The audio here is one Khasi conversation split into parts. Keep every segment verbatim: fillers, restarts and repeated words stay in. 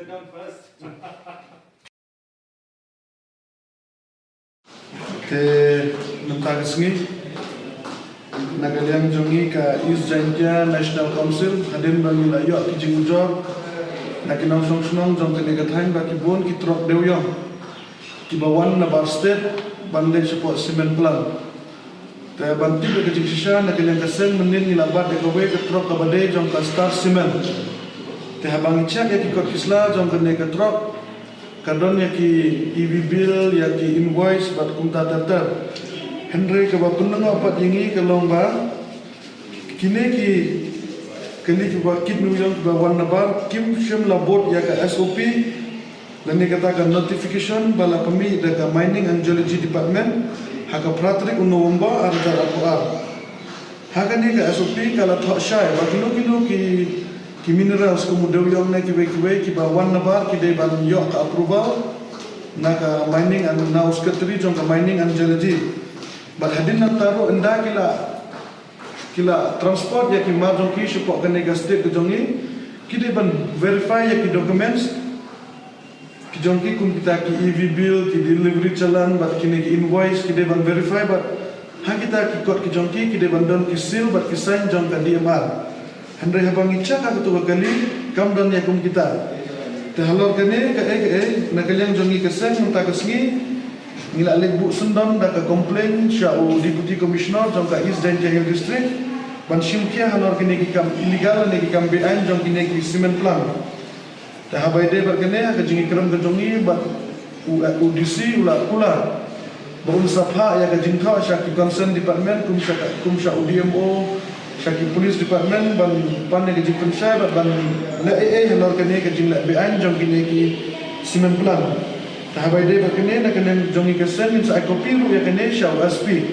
Te mynta ka sngi na ka liang jong ngi ka East Jaintia National Council, hadien ba ngi la ïoh ki jingujor na ki nongshong shnong jong kane ka thaiñ ba ki bun ki trok dewïong kiba wan na bar state ban leit shapoh cement plant. Te ban tip ïa ka jingshisha, na ka liang ka seng mynnin ngi la bat ïa kawei ka trok kaba dei jong ka Star Cement. Te haba ngi check ïa ki kot ki sla jong kane ka trok, ka don ïa ki E V bill, ïa ki invoice bad kumta ter ter. Hynrei kaba pynlyngngoh pat ïa ngi ka long ba kine ki kali kiba kit dewïong kiba wan na bar kim shym la bud ïa ka S O P lane kata ka notification ba la pynmih da ka Mining and Geology Department ha ka phra tarik u November ar hajar arphew ar. Ha kane ka S O P ka la thoh shai ba kino kino ki, ki minerals kum u dewïong ne kiwei kiwei kiba wan na bar ki dei ban ïoh ka approval na ka Mining and, na u Secretary jong ka Mining and Geology. Bad hadien nangta ruh ynda ki la, ki la transport ïa ki mar jong ki shapoh kane ka state ka jong ngi, ki dei ban verify ïa ki documents ki jong ki, kum kita ki E V bill, ki delivery challan bad kine ki invoice ki dei ban verify bad ha kita ki kot ki jong ki, ki dei ban don ki seal bad ki sign jong ka D M R. Hynrei haba ngi check ha katu ka kali kam don ïa kum kita. Te halor kane kaei kaei na ka liang jong ngi ka seng mynta ka sngi ngi la leit buh syndon da ka complaint sha u Deputy Commissioner jong ka East Jaintia Hills District ban shim khia halor kine ki kam illegal ne ki kam beaiñ jong kine ki cement plant. Te haba ïadei bad kane ha ka jingïakren ka jong ngi bad u, u D C u la kular ba un sa phah ïa ka jingthoh sha ki concerned department kum sha, kum sha u D M O, sha ki police department ban pan ïa ka jingpynshai bad ban leh ei ei halor kane ka jingleh beaiñ jong kine ki cement plant. Te haba ïadei bad kane na ka liang jong ngi ka seng ngin sa ai copy ruh ïa kane sha u S P.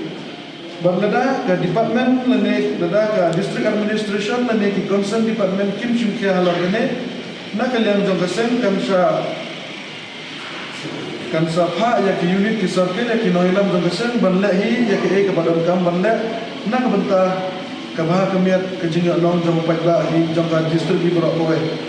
Bad lada ka department lane lada ka district administration lane ki concerned department kim shim khia halor kane, na ka liang jong ka seng kan sa, kan sa phah ïa ki unit ki circle ïa ki nongïalam jong ka seng ban leh hi ïa kaei kaba donkam ban leh na ka bynta ka bha ka miat ka jingïalang jong u paidbah hi jong ka district hi baroh kawei.